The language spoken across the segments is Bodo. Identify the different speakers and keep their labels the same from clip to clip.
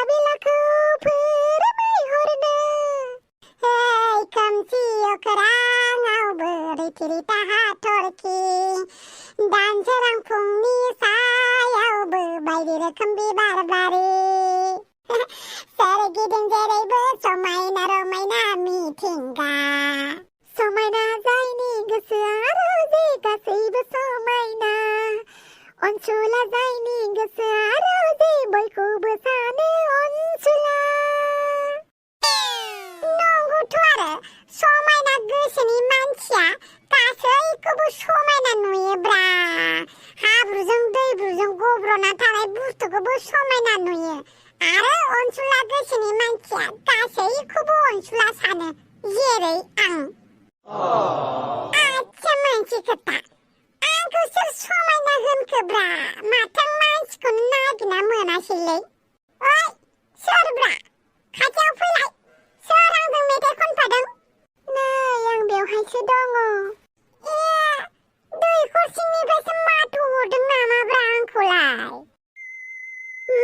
Speaker 1: बेलाखौ फोरमायहरनो खोमसि अख्राङाव बोरै थिरिथा हाथरखि दानसोरां फुंनि सायावबो बायदि रोखोम बिबार बारि सोरगिदिं जेरैबो समायना रमायना मिथिंगा समायना जायनि गोसोआ रोजे गासैबो समायना अनसुला जायनि गोसोआ रोजे बयखौबो सानो अनसुला नंगौथ' आरो समायना गोसोनि मानसिया गासैखौबो समायना नुयोब्रा हाब्रुजों दैब्रुजों गब्र'ना थानाय बुस्थुखौबो समायना नुयो आरो अनसुला गोसोनि मानसिया गासैखौबो अनसुला सानो जेरै आं आच्छा मोनसे खोथा आंखौ सोर समायना होनखोब्रा माथो मानसिखौनो नागिरना मोनासैलै ओइ सोरब्रा खाथियाव फैलाय सोर आंजों मेथाइ खनफादों नै आं बेवहायसो दङ ए दैखरसिंनिफ्रायसो माथो हरदों नामाब्रा आंखौलाय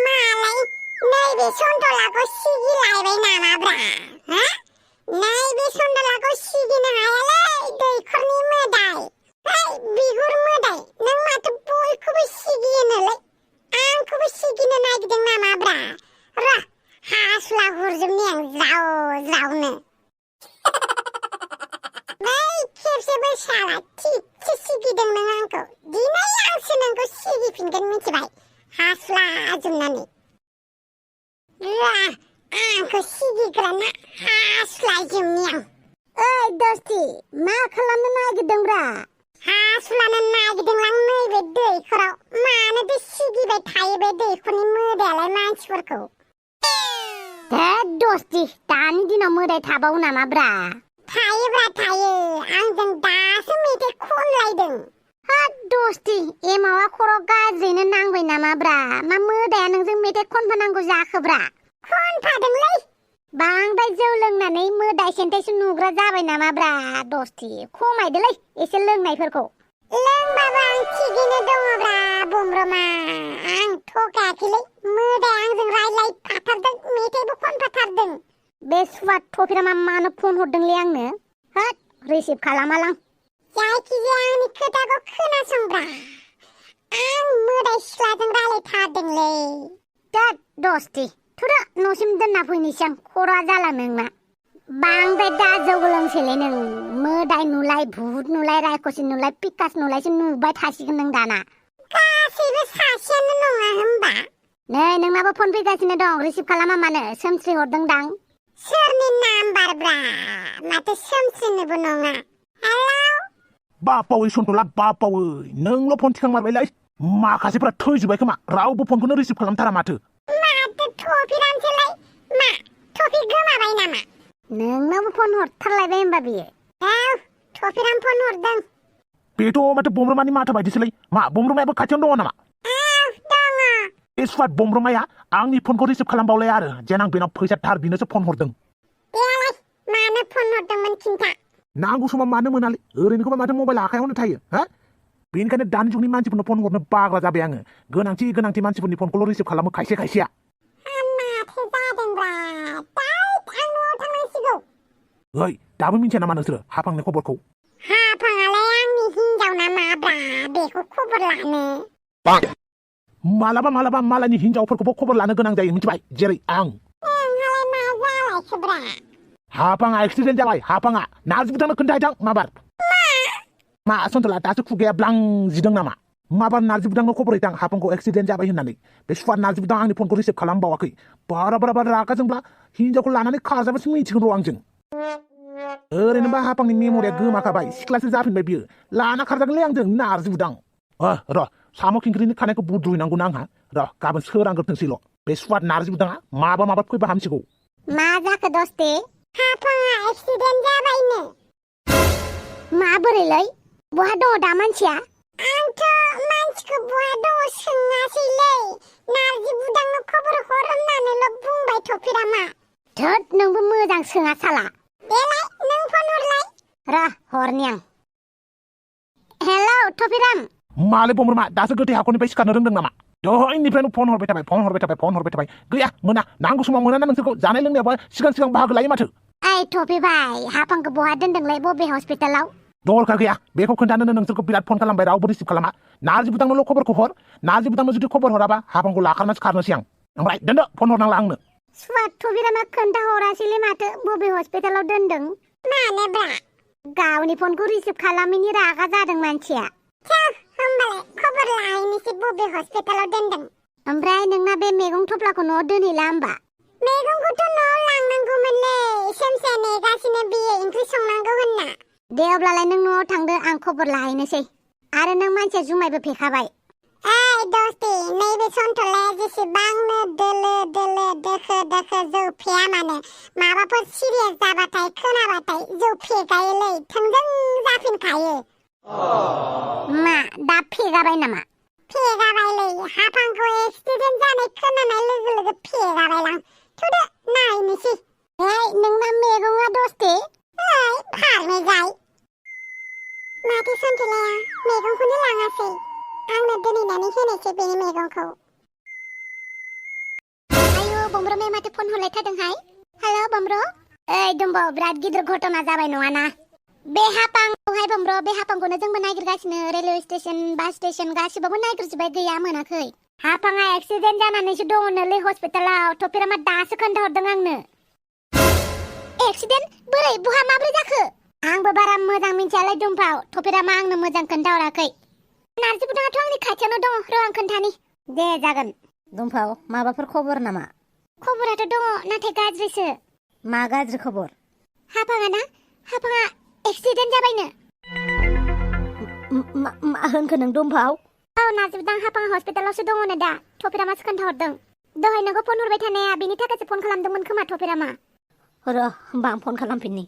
Speaker 1: मालाय नैबे सन्दलाखौ सिगिलायबाय नामाब्रा हा नैबे सन्दलाखौ सिगिनो हायालै दैखरनि मोदाय है बिगुर मोदाय नों माथो बयखौबो सिगियोनोलै आंखौबो सिगिनो नागिरदों नामाब्रा र' हासुला हरजोबनि आं ज्राव ज्रावनो बै खेबसेबो साला थिगसे सिगिदों नों आंखौ दिनै आंसो नोंखौ सिगिफिनगोन मिथिबाय हासुला जोबनानै आंखौ सिगिग्राना हासुला जोबनि आं ओइ दस्ति मा खालामनो नागिरदोंब्रा हासुलानो नागिरदोंलां नैबे दैखराव मानोथो सिगिबाय थायो बे दैखरनि मोदायालाय मानसिफोरखौ दस्ति दानि दिनाव मोदाय थाबावो नामाब्रा थायोब्रा थायो आंजों दासो मेथाइ खनलायदों दस्ति एमावा खर' गाज्रिनो नांबाय नामाब्रा मा मोदाया नोंजों मेथाइ खनफानांगौ जाखोब्रा खनफादोंलै बांद्राय जौ लोंनानै मोदाय सेन्थायसो नुग्रा जाबाय नामाब्रा दस्ति खमायदोलै एसे लोंनायफोरखौ लोंबाबो आं थिगैनो दङब्रा बमब्रमा आं थगायाखैलै मोदाय आंजों रायलायफाथारदों मेथाइबो खनफाथारदों बे सुवाद थफिरामा मानो फन हरदोंलै आंनो होद रिसिभ खालामालां जायखिजाया आंनि खोथाखौ खोनासंब्रा आं मोदाय सिख्लाजों रायलायथारदोंलै दस्ति थुदो न'सिम दोनना फैनोसै आं खर'आ जाला नोंना बांद्राय दा जौ लोंसैलै नों मोदाय नुलाय भुत नुलाय रायखसि नुलाय पिकास नुलायसो नुबाय थासिगोन नों दाना गासैबो सासेयानो नङा होमबा नै नोंनाबो फन फैगासिनो दं रिसिभ खालामा मानो सोमस्रि हरदोंदां सोरनि नाम्बारब्रा माथो सोमस्रिनोबो नङा हेलौ
Speaker 2: बापावै सन्तला बापावै नोंल' फन थिखांमारबायलै माखासेफोरा थैजोबबाय खोमा रावबो फनखौनो रिसिभ खालामथारा माथो
Speaker 1: थफिरानोसैलाय मा थफि गोमाबाय नामा नोंनावबो फन हरथारलायबाय होमबा बियो औ थफिरान फन हरदों
Speaker 2: बेथ' माथो बमब्रमानि माथो बायदिसोलै मा बमब्रमायाबो खाथियावनो दङ नामा
Speaker 1: औ दङ
Speaker 2: बे सुवाद बमब्रमाया आंनि फनखौ रिसिभ खालामबावलाय आरो जेन आं बेनाव फैसा थार बिनोसो फन हरदों
Speaker 1: बेलाय मानो फन हरदोंमोन खिन्था
Speaker 2: नांगौ समाव मानो मोनालै ओरैनोखौबा माथो मबाइल आखायावनो थायो हा बेनिखायनो दानि जुगनि मानसिफोरनो फन हरनो बाग्रा जाबाय आङो गोनांथि मानसिफोरनि फनखौल' रिसिभ खालामो खायसे खायसेया ओइ दाबो मिन्थिया नामा नोंसोरो हाफांनि खबरखौ
Speaker 1: हाफाङालाय आंनि हिनजाव ना माब्रा बेखौ खबर लानो
Speaker 2: मालाबा मालायनि हिनजावफोरखौबो खबर लानो गोनां जायो मिथिबाय जेरै आं
Speaker 1: नोंहालाय मा जालायखोब्रा
Speaker 2: हाफाङा एक्सिडेन्ट जाबाय हाफाङा नार्जि बुदांनो खोन्थाहैथां माबार मा सन्तला दासो खुगाया ब्लां जिदों नामा माबार नार्जि बुदांनो खबर हैथां हाफांखौ एक्सिडेन्ट जाबाय होननानै बे सुवाद नार्जि बुदां आंनि फनखौ रिसिभ खालामबावाखै बारा रागा जोंब्ला हिनजावखौ लानानै खारजाबासो मिथिगोन र' आंजों ओरैनोबा हाफांनि मेम'रिया गोमाखाबाय सिख्लासो जाफिनबाय बियो लाना खारजागोनलै आंजों नार्जि बुदां र' साम' खिंख्रिनि खानायखौ बुद्रुहैनांगौना आंहा र' गाबोन सोरांग्रोथोंसैल' बे सुवाद नार्जि बुदाङा माबा फैबा हामसिगौ
Speaker 1: मा जाखो दस्ते हाफाङा एक्सिडेन्ट जाबायनो माबोरैलै बहा दङ दा मानसिया आंथ' मानसिखौ बहा दङ सोङासैलै नार्जि बुदांनो खबर हर होननानैल' बुंबाय थफिरामा धोद नोंबो मोजां सोङा साला देलाय नों फन हरलाय र' हरनि आं हेलौ थफिराम
Speaker 2: मालै बमब्रमा दासो गोथै हाखरनिफ्राय सिखारनो रोंदों नामा दहायनिफ्रायनो फन हरबाय थाबाय गैया मोना नांगौ समाव मोना ना नोंसोरखौ जानाय लोंनायावबो सिगां बाहागो लायो माथो
Speaker 1: ओइ टपि भाई हाफांखौ बहा दोनदोंलाय बबे हस्पिटालाव
Speaker 2: दरखार गैया बेखौ खोन्थानोनो नोंसोरखौ बिराद फन खालामबाय रावबो रिसिभ खालामा नार्जि बुदांनोल' खबरखौ हर नार्जि बुदांनो जुदि खबर हराबा हाफांखौ लाखानासो खारनोसै आं ओमफ्राय दोनदो फन हरनांला आंनो
Speaker 1: सुवाद टपिरामा खोन्थाहरासैलै माथो बबे हस्पिटालाव दोनदों मानोब्रा गावनि फनखौ रिसिभ खालामैनि रागा जादों मानसिया होमबालाय खबर लाहैनोसै बबे हस्पिटालाव दोनदों ओमफ्राय नोंना बे मैगं थफ्लाखौ न'आव दोनहैला होमबा मैगंखौथ' न'आव लांनांगौमोनलै सेमसाया नेगासिनो बियो ओंख्रि संनांगौ होनना दे अब्लालाय नों न'आव थांदो आं खबर लाहैनोसै आरो नों मानसिया जुमायबो फेखाबाय ओइ दस्ति नैबे सन्थलाया जेसेबांनो दोलो दोखो जौ फेया मानो माबाफोर सिरियास जाबाथाय खोनाबाथाय जौ फेगायोलै थोंजों जाफिनखायो मा दा फेगाबाय नामा फेगाबायलै हाफांखौ एक्सिडेन्ट जानाय खोनानाय लोगो फेगाबायलां थुदो नायनोसै नोंना मैगङा दस्ति ओइ फारनै जाय माथो सन्थलाया मैगंखौनो लाङासै आंनो दोनहैनानै होनोसै बेनि मैगंखौ आयौ बमब्र मे माथो फन हरलायथारदोंहाय हेल' बमब्र ओइ दुम्ब बिराद गिदिर घटना जाबाय नङाना बे हाफांखौहाय बमब्र बे हाफांखौनो जोंबो नागिरगासिनो रेलवे स्टेशन बास स्टेशन गासिबावबो नागिरजोबबाय गैया मोनाखै हाफाङा एक्सिडेन्ट जानानैसो दङनोलै हस्पिटालाव टपिरामा दासो खोन्थाहरदों आंनो एक्सिडेन्ट बोरै बहा माब्रै जाखो आंबो बारा मोजां मिन्थियालै दुम्फाव टपिरामा आंनो मोजां खोन्थाहराखै नार्जि बुदाङाथ' आंनि खाथियावनो दङ र' आं खोन्थानि दे जागोन
Speaker 3: दुम्फाव माबाफोर खबर नामा
Speaker 1: खबराथ' दङ नाथाय गाज्रिसो
Speaker 3: मा गाज्रि खबर
Speaker 1: हाफाङा एक्सिडेन्ट जाबायनो
Speaker 3: मा होनखो नों दुम्फाव
Speaker 1: औ नार्जि बुदां हाफाङा हस्पिटालावसो दङनो दा टपिरामासो खोन्थाहरदों दहाय नोंखौ फन हरबाय थानाया बेनि थाखायसो फन खालामदोंमोन खोमा टपिरामा
Speaker 3: र' होमबा आं फन खालामफिननि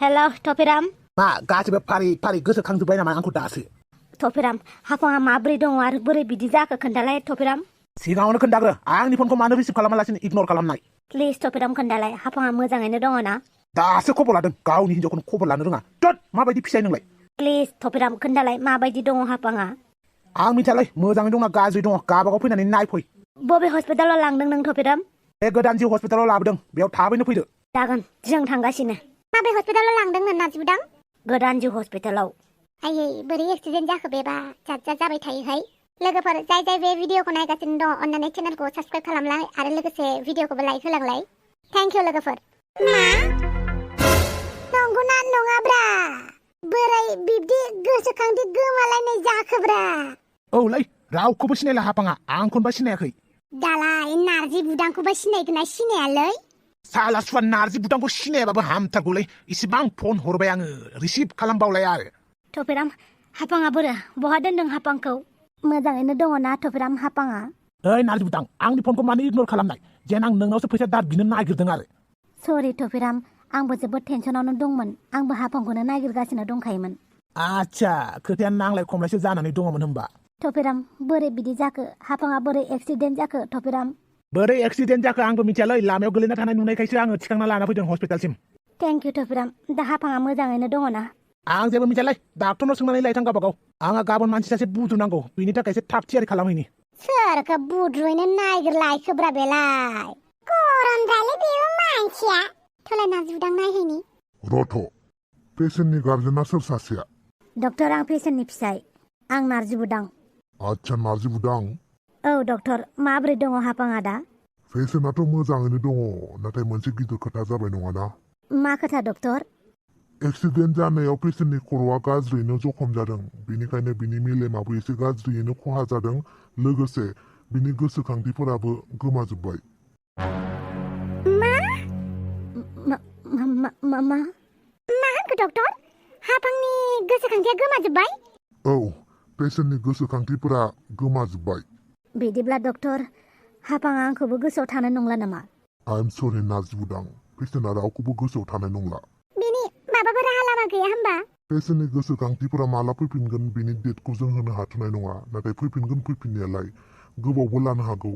Speaker 3: हेल' टपिराम
Speaker 2: मा गासिबो फारि गोसोखांजोब्बाय नामा आंखौ दासो
Speaker 3: टपिराम हाफाङा माब्रै दङ आरो बोरै बिदि जाखो खोन्थालाय टपिराम
Speaker 2: सिगाङावनो खोन्थाग्रो आंनि फनखौ मानो रिसिभ खालामालासिनो इगनर खालामनाय
Speaker 3: प्लिज टपिराम खोन्थालाय हाफाङा मोजाङैनो दङ ना
Speaker 2: दासो खबर लादों गावनि हिन्जावखौनो खबर लानो रोङा माबायदि फिसाय नोंलाय
Speaker 3: प्लिज टपिराम खोन्थालाय माबायदि दङ हाफाङा
Speaker 2: आं मिथियालै मोजाङै दंना गाज्रि दङ गाबागाव फैनानै नायफै
Speaker 3: बबे हस्पिटालाव लांदों नों टपिराम
Speaker 2: बे गोदान जिउ हस्पिटालाव लाबोदों बेयाव थाबैनो फैदो
Speaker 3: जागोन जों थांगासिनो
Speaker 1: माबे हस्पिटालाव लांदोंनो नार्जि बुदां
Speaker 3: गोदान जिउ हस्पिटालाव
Speaker 1: आयै बोरै एक्सिडेन्ट जाखो बेबा जाद जाबाय थायोहाय लोगोफोर जाय बे भिडिअखौ नायगासिनो दं अन्नानै चेनेलखौ साबस्क्राइब खालामलाय आरो लोगोसे भिडिअखौबो लाइक होलांलाय थेंक इउ लोगोफोर मा नंगौना नङाब्रा बोरै बिब्दि गोसोखांथि गोमालायनाय जाखोब्रा
Speaker 2: औलै रावखौबो सिनायला हाफाङा आंखौनोबा सिनायाखै
Speaker 1: दालाय नार्जि बुदांखौबा सिनायगोना सिनायालै
Speaker 2: साला सुवा नार्जि बुदांखौ सिनायाबाबो हामथारगौलै इसेबां फन हरबाय आङो रिसिभ खालामबावलाया आरो
Speaker 3: टपिराम हाफाङा बोरो बहा दोनदों हाफांखौ मोजाङैनो दङ ना टपिराम हाफाङा
Speaker 2: ओइ नार्जि बुदां आंनि फनखौ मानो इगनर खालामनाय जेन आं नोंनावसो फैसा दार बिनो नागिरदों आरो
Speaker 3: सरि टपिराम आंबो जोबोद टेनसनावनो दंमोन आंबो हाफांखौनो नागिरगासिनो दंखायोमोन
Speaker 2: आच्छा खोथाया नांलाय खमलायसो जानानै दङमोन होमबा
Speaker 3: टपिराम बोरै बिदि जाखो हाफाङा बोरै एक्सिडेन्ट जाखो टपिराम
Speaker 2: बोरै एक्सिडेन्ट जाखो आंबो मिथियालै लामायाव गोलैना थानाय नुनायखायसो आङो थिखांना लाना फैदों हस्पिटालसिम
Speaker 3: थेंक इउ टपिराम दा हाफाङा मोजाङैनो दङ ना
Speaker 2: आं जेबो मिथियालै डाक्टरनाव सोंनानै लायथां गावबागाव आंहा गाबोन मानसि सासे बुद्रुनांगौ बिनि थाखायसो थाग थियारि खालामहैनि
Speaker 1: सोरखौ बुद्रुयैनो नागिरलायखोब्रा बेलाय गरमद्रायलै बेबो मानसिया थोलाय नार्जि बुदां नायहैनि
Speaker 4: रथ' पेसेन्टनि गार्जेना सोर सासेया
Speaker 3: डक्टर आं पेसेन्टनि फिसाय आं नार्जि बुदां
Speaker 4: आच्छा नार्जि बुदां
Speaker 3: औ डक्टर माबोरै दङ हाफाङा दा
Speaker 4: पेसेन्टआथ' मोजाङैनो दङ नाथाय मोनसे गिदिर खोथा जाबाय नङाना
Speaker 3: मा खोथा डक्टर
Speaker 4: एक्सिडेन्ट जानायाव पेसेन्टनि खर'आ गाज्रियैनो जखम जादों बेनिखायनो बिनि मेलेमाबो एसे गाज्रियैनो खहा जादों लोगोसे बिनि गोसोखांथिफोराबो गोमाजोब्बाय
Speaker 3: मा
Speaker 1: होनखो डक्टर हाफांनि गोसोखांथिया गोमाजोब्बाय
Speaker 4: औ पेसेन्टनि गोसोखांथिफोरा गोमाजोब्बाय
Speaker 3: बिदिब्ला डक्टर हाफाङा आंखौबो गोसोआव थानाय नंला नामा
Speaker 4: आइ एम सरि नार्जि बुदां पेसेन्टआ रावखौबो गोसोआव थानाय नंला
Speaker 1: बेनि माबाफोर राहा लामा गैया होमबा
Speaker 4: पेसेन्टनि गोसोखांथिफोरा माला फैफिनगोन बिनि डेटखौ जों होनो हाथ'नाय नङा नाथाय फैफिननायालाय गोबावबो लानो हागौ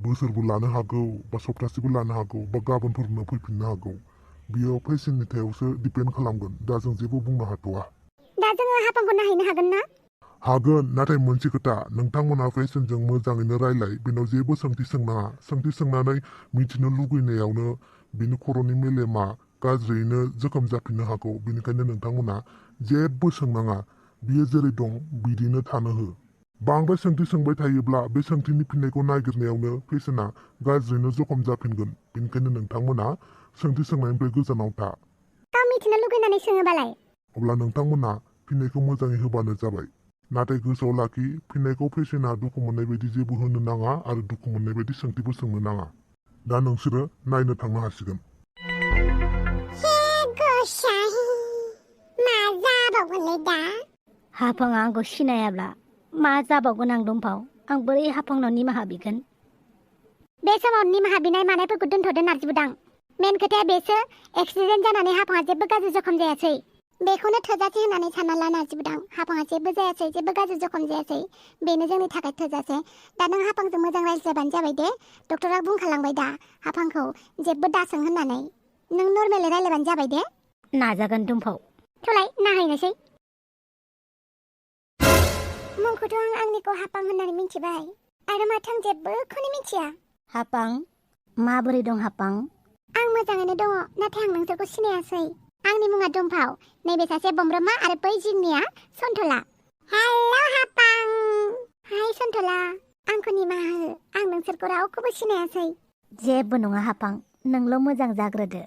Speaker 4: बोसोरबो लानो हागौ बा सप्तासेबो लानो हागौ बा गाबोनफोरनो फैफिननो हागौ बियो पेसेन्टनि सायावसो डिपेन्ड खालामगोन दा जों जेबो बुंनो हाथ'वा
Speaker 1: दा जोङो हाफांखौ नायहैनो हागोन ना
Speaker 4: हागोन नाथाय मोनसे खोथा नोंथांमोना पेसेन्टजों मोजाङैनो रायलाय बेनाव जेबो सोंथि सोंनाङा सोंथि सोंनानै मिथिनो लुगैनायावनो बिनि खर'नि मेलेमा गाज्रियैनो जोखोम जाफिननो हागौ बेनिखायनो नोंथांमोना जेबो सोंनाङा बियो जेरै दं बिदिनो थानो हो बांद्राय सोंथि सोंबाय थायोब्ला बे सोंथिनि फिननायखौ नागिरनायावनो पेसेन्टआ गाज्रियैनो जखम जाफिनगोन बेनिखायनो नोंथांमोना सोंथि सोंनायनिफ्राय गोजानाव था
Speaker 1: गाव मिथिनो लुगैनानै सोङोबालाय
Speaker 4: अब्ला नोंथांमोना फिननायखौ मोजाङै होबानो जाबाय नाथाय गोसोआव लाखि फिननायखौ पेसेन्टआ दुखु मोननाय बायदि जेबो होनो नाङा आरो दुखु मोननाय बायदि सोंथिबो सोंनो नाङा दा नोंसोरो नायनो थांनो हासिगोन
Speaker 1: हे गसाइ मा जाबावगोनलै दा
Speaker 3: हाफाङा आंखौ सिनायाब्ला मा जाबावगोन आं दंफाव आं बोरै हाफांनाव निमाहा बिगोन
Speaker 1: बे समाव निमाहा बिनाय मानायफोरखौ दोनथ'दो नारजिबुदां मेन खोथाया बेसो एक्सिडेन्ट जानानै हाफाङा जेबो गाज्रि जखम जायासै बेखौनो थोजासे होननानै सानना ला नारजिबुदां हाफाङा जेबो जायासै जेबो गाज्रि जखम जायासै बेनो जोंनि थाखाय थोजासे दा नों हाफांजों मोजां रायज्लायबानो जाबाय दे डक्टरा बुंखालांबाय दा हाफांखौ जेबो दासों होननानै नों नर्मेलै रायज्लायबानो जाबाय दे
Speaker 3: नाजागोन दंफाव
Speaker 1: थलाय नाहैनोसै मुंखौथ' आं आंनिखौ हाफां होननानै मिथिबाय आरो माथो आं जेबोखौनो मिथिया
Speaker 3: हापां माबोरै दं हापां
Speaker 1: आं मोजाङैनो दङ नाथाय आं नोंसोरखौ सिनायासै आंनि मुङा दंफाव नैबे सासे बमब्रमा आरो बै जिननिया सन्थला हेल' हापां हाय सन्थला आंखौ निमाहा हो आं नोंसोरखौ रावखौबो सिनायासै
Speaker 3: जेबो नङा हापां नोंल' मोजां जाग्रोदो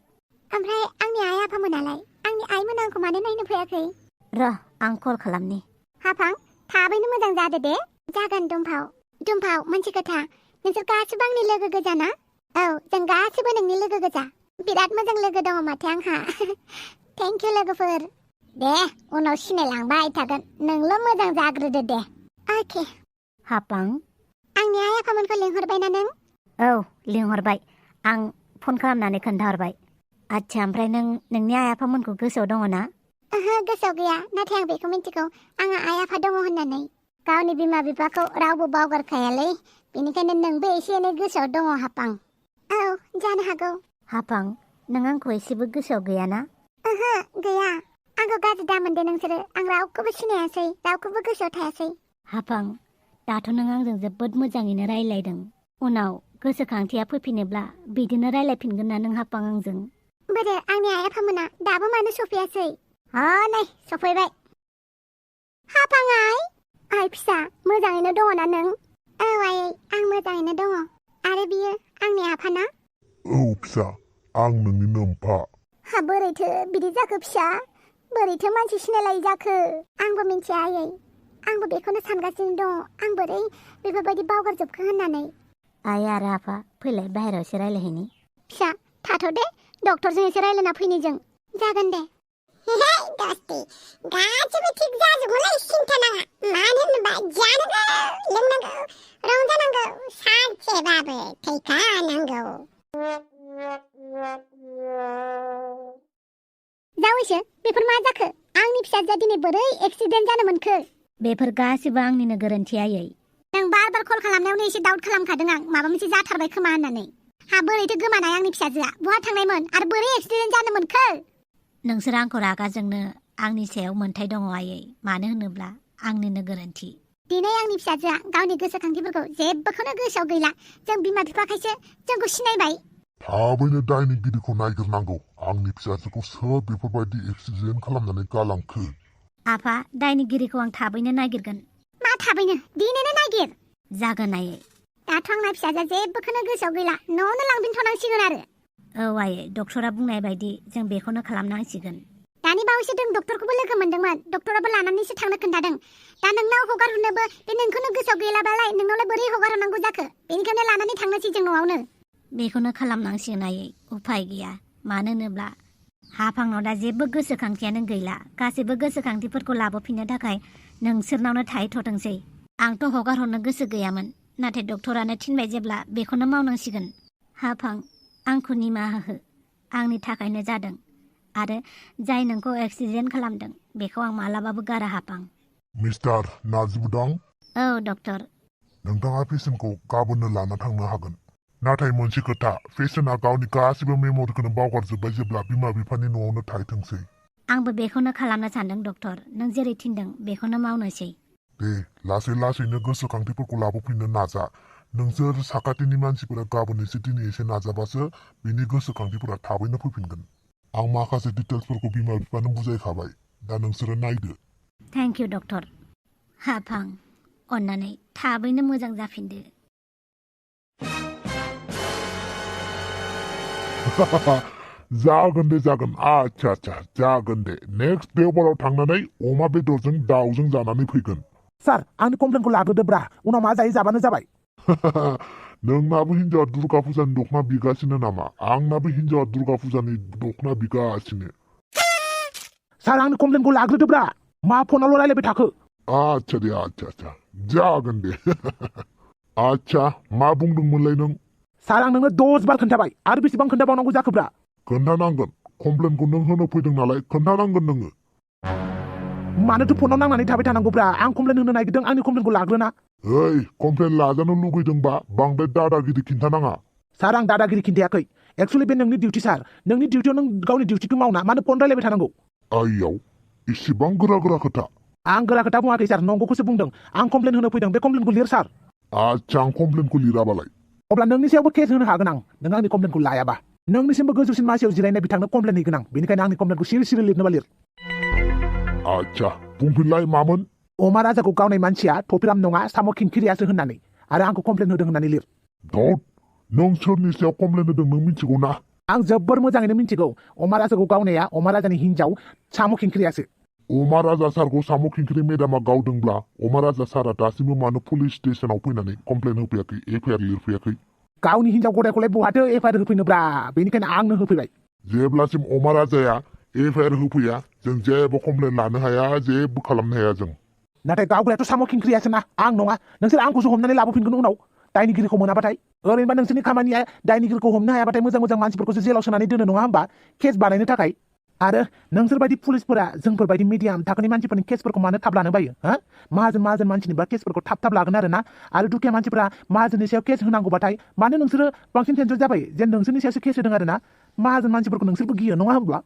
Speaker 1: ओमफ्राय आंनि आइ आफामोनालाय आंनि आइमोना आंखौ मानो नायनो फैयाखै
Speaker 3: र' आं कल खालामनि
Speaker 1: हापां थाबैनो मोजां जादो दे जागोन दंफाव मोनसे खोथा नोंसोर गासिबो आंनि लोगो गोजा ना औ जों गासिबो नोंनि लोगो गोजा बिराद मोजां लोगो दङ माथो आंहा थेंक इउ लोगोफोर दे उनाव सिनायलांबाय थागोन नोंल' मोजां जाग्रोदो दे अके
Speaker 3: हापां
Speaker 1: आंनि आइ आफामोनखौ लिंहरबाय ना नों
Speaker 3: औ लिंहरबाय आं फन खालामनानै खोन्थाहरबाय आच्छा ओमफ्राय नों नोंनि आइ आफामोनखौ गोसोआव दङ ना
Speaker 1: ओहो गोसोआव गैया नाथाय आं बेखौ मिन्थिगौ आंहा आइ आफा दङ होननानै गावनि बिमा बिफाखौ रावबो बावगारखायालै बेनिखायनो नोंबो एसे एनै गोसोआव दङ हापां औ जानो हागौ
Speaker 3: हापां नों आंखौ एसेबो गोसोआव गैयाना
Speaker 1: ओहो गैया आंखौ गाज्रि दामोन दे नोंसोरो आं रावखौबो सिनायासै रावखौबो गोसोआव थायासै
Speaker 3: हापां दाथ' नों आंजों जोबोद मोजाङैनो रायज्लायदों उनाव गोसोखांथिया फैफिनोब्ला बिदिनो रायज्लायफिनगोन ना नों हापां आंजों
Speaker 1: बोरो आंनि आइ आफामोना दाबो मानो सफैयासै नै सफैबाय हापां आइ फिसा मोजाङैनो दङ ना नों औ आयै आं मोजाङैनो दङ आरो बियो आंनि आफाना
Speaker 4: औ फिसा आं नोंनिनो ओमफा
Speaker 1: हा बोरैथो बिदि जाखो फिसा बोरैथो मानसि सिनायलायै जाखो आंबो मिन्थिया आयै आंबो बेखौनो सानगासिनो दङ आं बोरै बेफोरबायदि बावगारजोबखो होननानै
Speaker 3: आइ आरो आफा फैलाय बाहेरायाव एसे रायज्लायहैनि
Speaker 1: फिसा थाथ' दे डक्टरजों एसे रायज्लायना फैनि जों जागोन दे दस्ति गासिबो थिग जाजोबोलै सिन्था नाङा मानो होनोबा जानांगौ लोंनांगौ रंजानांगौ सानसेबाबो थैखानांगौ जावैसो बेफोर मा जाखो आंनि फिसाजोआ दिनै बोरै एक्सिडेन्ट जानो मोनखो
Speaker 3: बेफोर गासिबो आंनिनो गोरोन्थि आयै
Speaker 1: नों बार बार कल खालामनायावनो एसे डाउट खालामखादों आं माबा मोनसे जाथारबाय खोमा होननानै हा बोरैथो गोमानाय आंनि फिसाजोआ बहा थांनायमोन आरो बोरै एक्सिडेन्ट जानो मोनखो
Speaker 3: नोंसोर आंखौ रागा जोंनो आंनि सायाव मोन्थाय दङ आयै मानो होनोब्ला आंनिनो गोरोन्थि
Speaker 1: दिनै आंनि फिसाजोआ गावनि गोसोखांथिफोरखौ जेबोखौनो गोसोआव गैला जों बिमा बिफाखायसो जोंखौ सिनायबाय
Speaker 4: थाबैनो दायनिगिरिखौ नायगिरनांगौ आंनि फिसाजोखौ सोर बेफोरबायदि एक्सिडेन्ट खालामनानै गालांखो
Speaker 3: आफा दायनिगिरिखौ आं थाबैनो नागिरगोन
Speaker 1: मा थाबैनो दिनैनो नागिर
Speaker 3: जागोन आयै
Speaker 1: दाथ' आंना फिसाजोआ जेबोखौनो गोसोआव गैला न'आवनो लांफिनथ'नांसिगोन आरो
Speaker 3: औ आयै डक्टरा बुंनाय बायदि जों बेखौनो खालामनांसिगोन
Speaker 1: दानि बावैसो जों डक्टरखौबो लोगो मोन्दोंमोन डक्टराबो लानानैसो थांनो खोन्थादों दा नोंनाव हगारहरनोबो बे नोंखौनो गोसोआव गैलाबालाय नोंनावलाय बोरै हगारहरनांगौ जाखो बेनिखायनो लानानै थांनोसै जों न'आवनो
Speaker 3: बेखौनो खालामनांसिगोन आयै उफाय गैया मानो होनोब्ला हाफांनाव दा जेबो गोसोखांथियानो गैला गासैबो गोसोखांथिफोरखौ लाबोफिननो थाखाय नोंसोरनावनो थाहैथ'थोंसै आंथ' हगारहरनो गोसो गैयामोन नाथाय डक्टरानो थिनबाय जेब्ला बेखौनो मावनांसिगोन हाफां आंखौ निमाहा हो आंनि थाखायनो जादों आरो जाय नोंखौ एक्सिडेन्ट खालामदों बेखौ आं मालाबाबो गारा हापां
Speaker 4: मिस्टार नाजिबुदां
Speaker 3: औ डक्टर
Speaker 4: नोंथाङा पेसेन्टखौ गाबोननो लाना थांनो हागोन नाथाय मोनसे खोथा पेसेन्टआ गावनि गासिबो मेमरिखौनो बावगारजोब्बाय जेब्ला बिमा बिफानि न'आवनो थाहैथोंसै
Speaker 3: आंबो बेखौनो खालामनो सानदों डक्टर नों जेरै थिनदों बेखौनो मावनोसै
Speaker 4: दे लासै लासैनो गोसोखांथिफोरखौ लाबोफिननो नाजा नोंसोर साखाथिनि मानसिफोरा गाबोन एसे दिनै एसे नाजाबासो बिनि गोसोखांथिफोरा थाबैनो फैफिनगोन आं माखासे डिटेल्सफोरखौ बिमा बिफानो बुजायखाबाय दा नोंसोरो नायदो
Speaker 3: थेंक इउ डक्टर हाफां अन्नानै थाबैनो मोजां जाफिनदो
Speaker 4: जागोन दे जागोन आच्छा जागोन दे नेक्स्ट देवबाराव थांनानै अमा बेदरजों दाउजों जानानै फैगोन
Speaker 2: सार आंनि कमप्लेनखौ लाग्रोदो ब्रा उनाव मा जायो जाबानो जाबाय
Speaker 4: नोंनाबो हिन्जावा दुर्गा फुजानि दख'ना बिगासिनो नामा आंनाबो हिन्जावा दुर्गा फुजानि दख'ना बिगासिनो
Speaker 2: सार आंनि कमप्लेनखौ लाग्रोदो ब्रा मा फनावल' रायलायबाय थाखो
Speaker 4: आच्छा दे आच्छा जागोन दे आच्छा मा बुंदोंमोनलाय नों
Speaker 2: सार आं नोंनो 10 बार खोन्थाबाय आरो बेसेबां खोन्थाबावनांगौ जाखोब्रा
Speaker 4: खोन्थानांगोन कमप्लेनखौ नों होनो फैदों नालाय खोन्थानांगोन नोङो
Speaker 2: मानोथो फनाव नांनानै थाबाय थानांगौब्रा आं कमप्लेन होनो नागिरदों आंनि कमप्लेनखौ लाग्रोना
Speaker 4: ओइ कमप्लेन लाजानो लुगैदोंबा बांद्राय दादागिरि खिन्थानाङा
Speaker 2: सार आं दादागिरि खिन्थायाखै एक्सुवेलि बे नोंनि डिउटि सार नोंनि डिउटियाव नों गावनि डिउटिखौ मावना मानो फन रायलायबाय थानांगौ
Speaker 4: आइयाव इसिबां गोरा खोथा
Speaker 2: आं गोरा खोथा बुङाखै सार नंगौखौसो बुंदों आं कमप्लेन होनो फैदों बे कमप्लेनखौ लिर सार
Speaker 4: आच्छा आं कमप्लेनखौ लिराबालाय
Speaker 2: अब्ला नोंनि सायावबो केस होनो हागोन आं नों आंनि कमप्लेनखौ लायाबा नोंनिसिमबो गोजौसिन मासियाव जिरायनाय बिथांनो कमप्लेन हैगोन आं बेनिखायनो आंनि कमप्लेनखौ सिरि लिरनोबा लिर
Speaker 4: आच्छा बुंफिनलाय मामोन
Speaker 2: अमा राजाखौ गावनाय मानसिया थफिराम नङा साम' खिंखिरियासो होननानै आरो आंखौ कमप्लेन होदों होननानै लिर
Speaker 4: धत नों सोरनि सायाव कमप्लेन होदों नों मिथिगौ ना
Speaker 2: आं जोबोर मोजाङैनो मिथिगौ अमा राजाखौ गावनाया अमा राजानि हिन्जाव साम' खिंखिरियासो
Speaker 4: अमा राजा सारखौ साम' खिंख्रि मेदामा गावदोंब्ला अमा राजा सारा दासिमबो मानो पुलिस स्टेसनाव फैनानै कमप्लेन होफैयाखै एफआइआर लिरफैयाखै
Speaker 2: गावनि हिन्जाव गदायखौलाय बहाथो एफआइआर होफैनोब्रा बेनिखायनो आंनो होफैबाय
Speaker 4: जेब्लासिम अमा राजाया एफआइआर होफैया जों जेबो कमप्लेन लानो हाया जेबो खालामनो हाया जों
Speaker 2: नाथाय गावग्रायाथ' साम' खिंख्रियासो ना आं नङा नोंसोर आंखौसो हमनानै लाबोफिनगोन उनाव दायनिगिरिखौ मोनाबाथाय ओरैनोबा नोंसोरनि खामानिया दायनिगिरिखौ हमनो हायाबाथाय मोजां मानसिफोरखौसो जेलाव सोनानै दोनो नङा होमबा केस बानायनो थाखाय आरो नोंसोर बायदि पुलिसफोरा जोंफोर बायदि मिडियाम थाखोनि मानसिफोरनि केसफोरखौ मानो थाब लानो बायो हो माहाजोन मानसिनिबा केसफोरखौ थाब लागोन आरो ना आरो दुखिया मानसिफोरा माहाजोननि सायाव केस होनांगौबाथाय मानो नोंसोरो बांसिन टेनसन जाबाय जेन नोंसोरनि सायावसो केस होदों आरो ना माहाजोन मानसिफोरखौ नोंसोरबो गियो नङा होमब्ला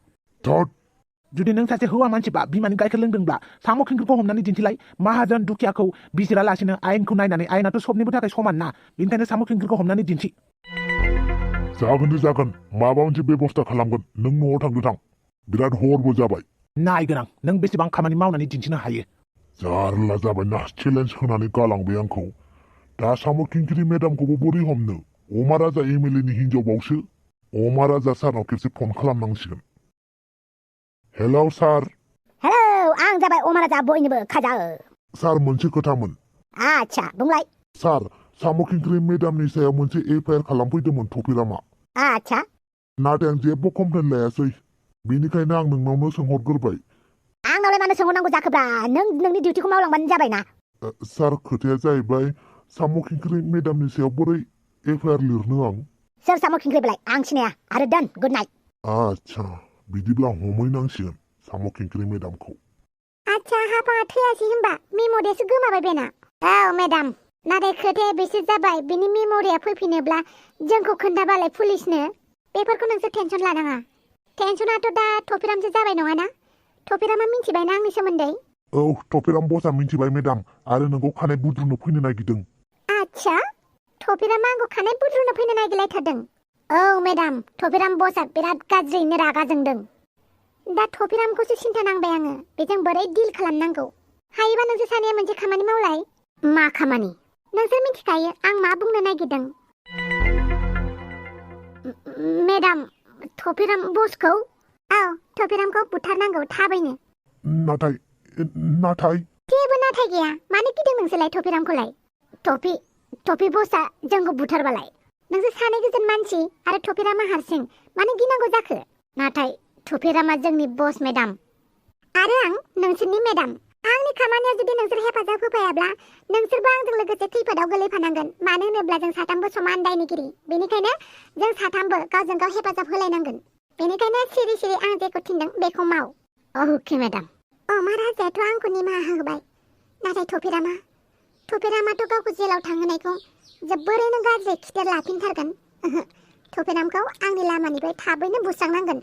Speaker 2: जुदि नों सासे हौवा मानसिबा बिमानि गाइखेर लोंदोंब्ला साम' खिंख्रिखौ हमनानै दिन्थिलाय माहाजोन दुखियाखौ बिजिरालासिनो आयेनखौ नायनानै आयेनाथ' सबनिबो थाखाय समान ना बेनिखायनो साम' खिंख्रिखौ हमनानै दिन्थि
Speaker 4: जागोन दे जागोन माबा मोनसे बेबस्था खालामगोन नों न'आव थांदो थां बिराद हरबो जाबाय
Speaker 2: नायगोन आं नों बेसेबां खामानि मावनानै दिन्थिनो हायो
Speaker 4: जारला जाबायना चेलेन्ज होनानै गालांबाय आंखौ दा साम' खिंख्रि मेदामखौबो बोरै हमनो अमा राजा एमएलएनि हिनजावबावसो अमा राजा सारनाव खेबसे फन खालामनांसिगोन हेलौ सार
Speaker 1: हेलौ आं जाबाय अमा राजा बयनिबो खाजा
Speaker 4: सार मोनसे खोथामोन
Speaker 1: आच्छा बुंलाय
Speaker 4: सार साम' खिंख्रि मेदामनि सायाव मोनसे एफआइआर खालामफैदोंमोन थफिरामा
Speaker 1: आच्छा
Speaker 4: नाथाय आं जेबो कमप्लेन लायासै बेनिखायनो आं नोंनावनो सोंहरग्रोबाय
Speaker 1: आंनावलाय मानो सोंहरनांगौ जाखोब्रा नों नोंनि डिउटिखौ मावलांबानो जाबाय ना
Speaker 4: सार खोथाया जाहैबाय साम' खिंख्रि मेदामनि सायाव बोरै एफआइआर लिरनो आं
Speaker 1: सोर साम' खिंख्रिबलाय आं सिनाया आरो दोन गुड नाइट
Speaker 4: आच्छा बिदिब्ला हमहैनांसिगोन साम' खिंख्रि मेदामखौ
Speaker 1: आच्छा हाफाङा थैयासै होनबा मेम'रियासो गोमाबाय बेना औ मेडाम नाथाय खोथाया बेसो जाबाय बिनि मेम'रिया फैफिनोब्ला जोंखौ खोन्थाबालाय पुलिसनो बेफोरखौ नोंसोर टेनसन लानाङा टेनसनाथ' दा थफिरामसो जाबाय नङाना थफिरामा मिन्थिबायना आंनि सोमोन्दै
Speaker 4: औ थफिराम बसआ मिन्थिबाय मेदाम आरो नोंखौ खानाय बुद्रुनो फैनो नागिरदों
Speaker 1: आच्छा थफिरामा आंखौ खानाय बुद्रुनो फैनो नागिरलायथारदों औ मेडाम थफिराम बसआ बिराद गाज्रियैनो रागा जोंदों दा थफिरामखौसो सिन्था नांबाय आङो बेजों बोरै डिल खालामनांगौ हायोबा नोंसोर सानैया मोनसे खामानि मावलाय मा खामानि नोंसोर मिथिखायो आं मा बुंनो नागिरदों मेडाम थफिराम बसखौ औ थफिरामखौ बुथारनांगौ थाबैनो
Speaker 4: नाथाय
Speaker 1: जेबो नाथाय गैया मानो गिदों नोंसोरलाय थफिरामखौलाय टफि बसआ जोंखौ बुथारबालाय नोंसोर सानै गोजोन मानसि आरो थफिरामा हारसिं मानो गिनांगौ जाखो नाथाय थफिरामा जोंनि बस मेडाम आरो आं नोंसोरनि मेडाम आंनि खामानियाव जुदि नोंसोर हेफाजाब होफायाब्ला नोंसोरबो आंजों लोगोसे खैफोदाव गोलैफानांगोन मानो होनोब्ला जों साथामबो समान दायनिगिरि बेनिखायनो जों साथामबो गावजों गाव हेफाजाब होलायनांगोन बेनिखायनो सिरि सिरि आं जेखौ थिनदों बेखौ माव अके मेडाम अमा राजायाथ' आंखौ निमाहा होबाय नाथाय थफिरामाथ' गावखौ जेलाव थांहोनायखौ जोबोरैनो गाज्रि खिथेर लाफिनथारगोन थफिरामखौ आंनि लामानिफ्राय थाबैनो बुस्रांनांगोन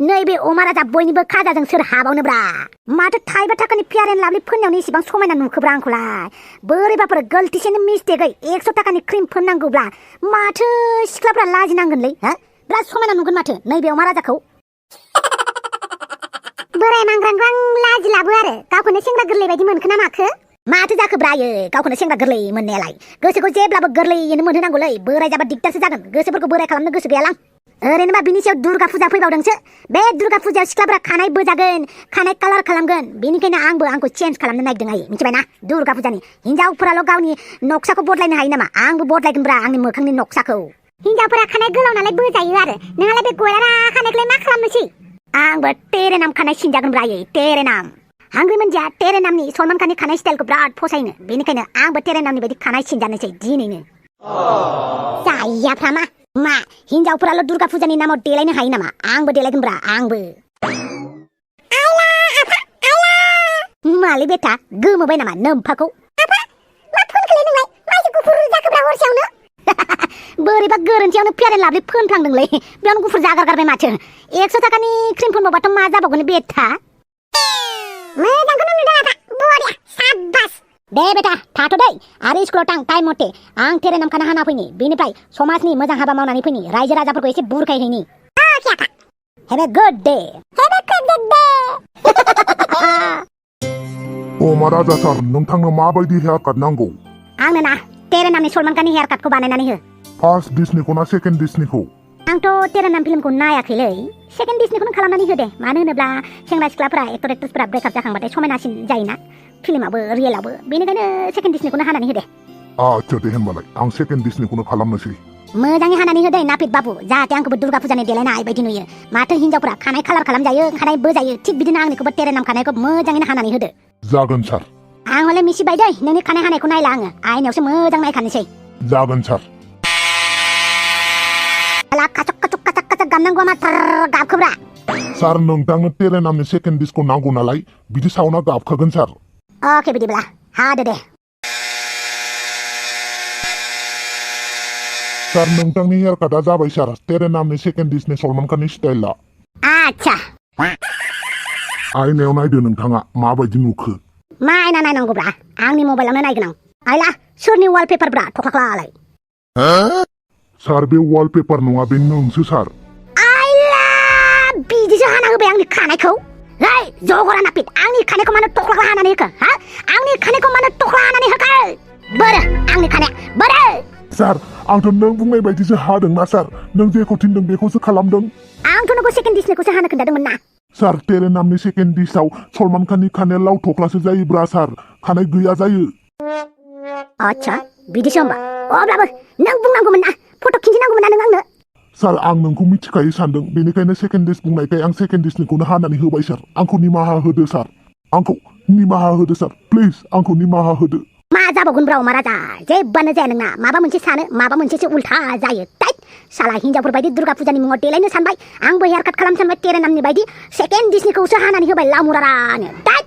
Speaker 3: नैबे अमा राजा बयनिबो खाजाजों सोर हाबावनोब्रा माथो थाइबा थाखानि फेयार एन्ड लाभलि फोननायावनो इसिबां समायना नुखोब्रा आंखौलाय बोरैबाफोर गलतिसेनो मिस्टेकै 100 थाखानि क्रिम फोननांगौब्ला माथो सिख्लाफ्रा लाजिनांगोनलै हा बिराद समायना नुगोन माथो नैबे अमा राजाखौ
Speaker 1: बोराय मांग्रांखौ आं लाजिलाबो आरो गावखौनो सेंग्रा गोरलै बायदि मोनखो ना माखो
Speaker 3: माथो जाखो ब्रायो गावखौनो सेंग्रा गोरलै मोननायालाय गोसोखौ जेब्लाबो गोरलैयैनो मोनहोनांगौलै बोराय जाबा दिगदारसो जागोन गोसोफोरखौ बोराय खालामनो गोसो गैयालां ओरैनोबा बिनि सायाव दुर्गा फुजा फैबावदोंसो बे दुर्गा फुजायाव सिख्लाफ्रा खानाय बोजागोन खानाय कालार खालामगोन बेनिखायनो आंखौ चेन्ज खालामनो नागिरदों आइ मिथिबायना दुर्गा फुजानि हिनजावफोराल' गावनि नक्साखौ बदलायनो हायो नामा आंबो बदलायगोनब्रा आंनि मोखांनि नक्साखौ
Speaker 1: हिनजावफोरा खानाय गोलाव नालाय बोजायो आरो नोंहालाय बे गयरारा खानायखौलाय मा खालामनोसै
Speaker 3: आंबो टेरेनाम खानाय सिनजागोन ब्रायै टेरेनाम हांग्रिमोनजिया टेरेनामनि सलमान खाननि खानाय स्टाइलखौ बिराद फसायनो बेनिखायनो आंबो टेरेनामनि बायदि खानाय सिनजानोसै दिनैनो
Speaker 1: जायाफ्रा
Speaker 3: मा हिनजावफोराल' दुर्गा फुजानि नामाव देलायनो हायो नामा आंबो देलायगोनब्रा आंबो मालै बेटा गोमोबाय नामा नोम्फाखौ बोरैबा गोरोन्थियावनो फेयार एन्ड लाभलि फोनफ्लांदोंलै बेयावनो गुफुर जागार गारबाय माथो 100 थाखानि क्रिम फोनबावबाथ' मा जाबावगोन बेटा
Speaker 1: मोजांखौनो नुदों आफा बरिया साबास
Speaker 3: दे बेटा थाथ' दै आरो स्कुलाव थां टाइम मथे आं टेरेनाम खाना हाना फैनि बेनिफ्राय समाजनि मोजां हाबा मावनानै फैनि रायजो राजाफोरखौ एसे बुरखायहैनि
Speaker 1: अके आफा
Speaker 3: हेभ ए गुड डे
Speaker 4: अमा राजा सार नोंथांनो माबायदि हेयार काट नांगौ
Speaker 3: आंनो ना टेरेनामनि सलमान खाननि हेयार काटखौ बानायनानै हो
Speaker 4: फार्स्ट डिसनिखौ ना सेकेन्ड डिसनिखौ
Speaker 3: आंथ' टेरेनाम फिल्मखौ नायाखैलै सेकेन्ड डिसनिखौनो खालामनानै हो दे मानो होनोब्ला सेंग्रा सिख्लाफोरा एक्टर एक्ट्रेसफोरा ब्रेकआप जाखांबाथाय समायनासिन जायोना फिल्माबो रियेलावबो बेनिखायनो सेकेन्ड डिसनिखौनो हानानै हो दे
Speaker 4: आच्छा दे होनबालाय आं सेकेन्ड डिसनिखौनो खालामनोसै
Speaker 3: मोजाङै हानानै हो दे नापित बाबु जाहाथे आंखौबो दुर्गा फुजानि देलायनाय बायदि नुयो माथो हिनजावफोरा खानाय कालार खालामजायो खानाय बोजायो थिग बिदिनो आंनिखौबो टेरेनाम खानायखौ मोजाङैनो हानानै होदो
Speaker 4: जागोन सार
Speaker 3: आं हले मिसिबाय दै नोंनि खानाय हानायखौ नायला आङो आयनायावसो मोजां नायखानोसै
Speaker 4: जागोन सार
Speaker 3: काचक काचक काचक काचक गाननांगौ माथार गाबखोब्रा
Speaker 4: सार नोंथांनो टेरेनामनि सेकेन्ड डिसखौ नांगौ नालाय बिदि सावना गाबखागोन सार
Speaker 3: अके बिदिब्ला हादो दे
Speaker 4: सार नोंथांनि हेयार काटआ जाबाय सार टेरेनामनि सेकेन्ड डिसनि सलमान खाननि स्टाइला
Speaker 3: आच्छा
Speaker 4: आयनायाव नायदो नोंथाङा माबायदि नुखो
Speaker 3: मा आयना नायनांगौब्रा आंनि मबाइलावनो नायगोन आं आइला सोरनि वालपेपारब्रा थख्लाख्लालाय
Speaker 4: सार बे वालपेपार नङा बे नोंसो सार
Speaker 3: आइला बिदिसो हाना होबाय आंनि खानायखौ है जगरा नापित आंनि खानायखौ मानो थख्लाख्ला हानानै होखो हा आंनि खानायखौ मानो थख्ला हानानै होखो बोरो आंनि खानाया बोरो
Speaker 4: सार आंथ' नों बुंनाय बायदिसो हादोंना सार नों जेखौ थिनदों बेखौसो खालामदों
Speaker 3: आंथ' नोंखौ सेकेन्ड डिसनिखौसो हानो खोन्थादोंमोन ना
Speaker 4: सार टेरेनामनि सेकेन्ड डिसआव सलमान खाननि खानाया लाव थख्लासो जायोब्रा सार खानाय गैया जायो
Speaker 3: आच्छा बिदिसो होमबा अब्लाबो नों बुंनांगौमोन ना फट' खिन्थिनांगौमोन ना नों आंनो
Speaker 4: सार आं नोंखौ मिथिखायो सानदों बेनिखायनो सेकेन्ड डिस बुंनायखाय आं सेकेन्ड डिसनिखौनो हानानै होबाय सार आंखौ निमाहा होदो सार आंखौ निमाहा होदो सार प्लिज आंखौ निमाहा होदो
Speaker 3: मा जाबावगोन ब्रा अमा राजा जेबोआनो जाया नोंना माबा मोनसे सानो माबा मोनसेसो उल्था जायो टाइट साला हिनजावफोर बायदि दुर्गा फुजानि मुङाव देलायनो सानबाय आंबो हेयार काट खालामनो सानबाय टेरेनामनि बायदि सेकेन्ड डिसनिखौसो हानानै होबाय लामुरारानो टाइट